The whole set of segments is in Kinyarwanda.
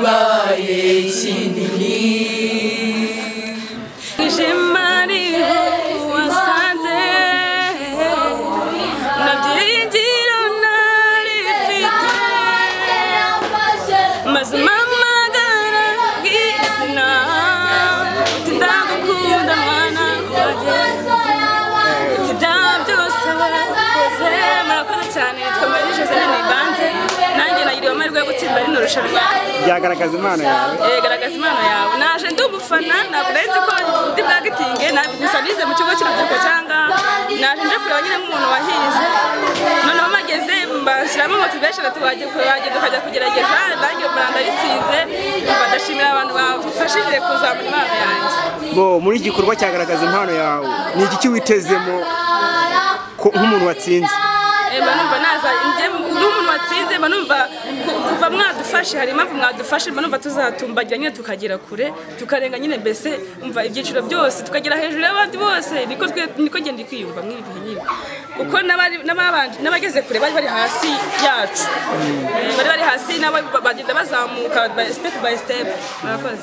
Kibaye kinini Ijemari wasanze nabyiringiro narifite maze umpamagara bw'izina uti ndagukunda mwana wanjye uti ibyaha byose wakoze. Murakoze cyane, nitwa Marie Joselyne Niganze, nanjye nagiriwe amahirwe yo gutsinda rino rushanwa. Byagaragaza impano yawe. Garagaza impano yawe. Naje ndi umufana, ntabwo nari nzi ko ndi bwagitinge, gusa nize mu kigo cy'urubyiruko cyangwa naje nje kureba nyine nk'umuntu wahize. Noneho mageze mbashyiramo motivation ati wagenda ukajya kugerageza, nanjye mbona ndabitsinze, numva ndashimira abantu bafashije kuzamura impano yanjye. Bo muri iki gikorwa cyagaragaza impano yawe, ni iki witezemo nk'umuntu watsinze? Mba numva naza n'umuntu watsinze, mba numva kuva mwadufashe, hari impamvu mwadufashe, mba numva tuzatumbagira nyine tukagera kure, tukarenga nyine mbese umva ibyiciro byose tukagera hejuru y'abandi bose. Niko niko ngenda kwiyumva mw'ibi bihe nyine, kuko n'abageze kure bari bari hasi yacu, bari bari hasi nabo bagenda bazamuka step by step. Murakoze.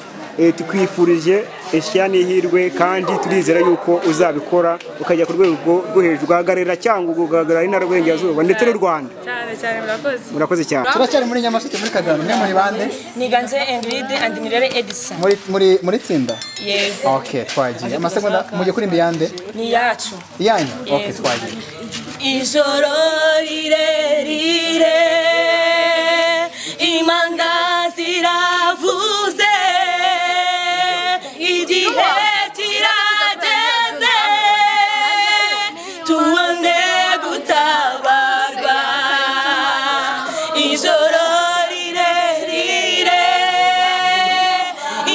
Tukwifurije ishya n'ihirwe kandi turizera yuko uzabikora ukajya ku rwego rwo hejuru, ugahagararira cyangwa ugahagarara intara y'Uburengerazuba ndetse n'u Rwanda. Cyane cyane, murakoze. Murakoze cyane. Turacyari muri Nyamasheke muri Kagano, mwe muri bande? Niganze Ingrid and Nirere Edison. Muri tsinda? Yego. Okay, twagiye. Amasegonda mujye kuri mbiyande? Ni yacu. Iyanyu? Okay, twagiye. Ijoro rirerire imanga ziravuze igihe kirageze tubone gutabarwa. Ijoro rirerire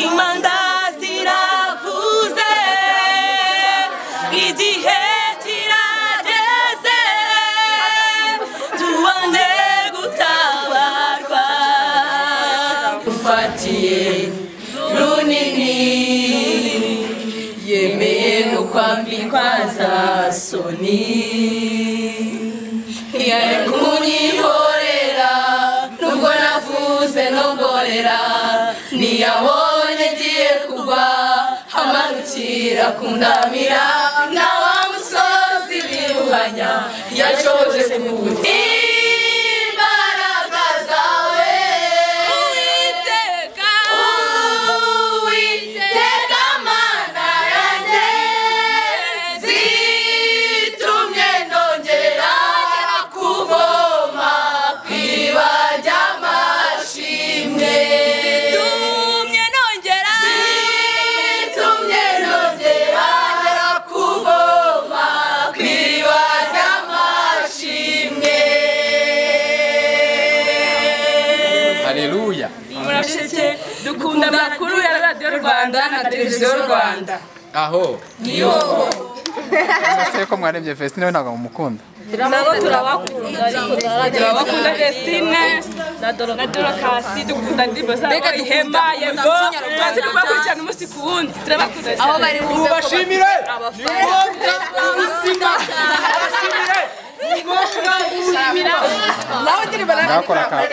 imanga ziravuze igihe kirageze tubone gutabarwa. Ufatiye runini yemeye no kwambikwa za soni, ntiyari kunyihorera nubwo navuze nongorera, ntiyabonye ngiye kugwa amanukira kundamira, na wa musozi biruhanya yashoboje kuwuti imbaraga zawe. Uwiteka, Uwiteka Mana yanjye zitumye nongera kuvoma ku iriba ry'amashimwe, zitumye nongera, zitumye nongera kuvoma ku iriba ry'amashimwe. Haleluya. Murasheke, dukunda amakuru ya Radiyo Rwanda na Televiziyo Rwanda. Aho. Niyo. Ese ko mwarembye Vestine we ntabwo mumukunda? Nabo turabakunda, turabakunda Vestine na Dorokasi, dukunda indirimbo zabo, ihema, yego, turi kubakurikirana umunsi ku wundi, turabakunda cyane. Aho bari bumve ko Tubashimire. Ni ngombwa ubuzima. Tubashimire. Ni ngombwa ubuzima. Ndakora kawe.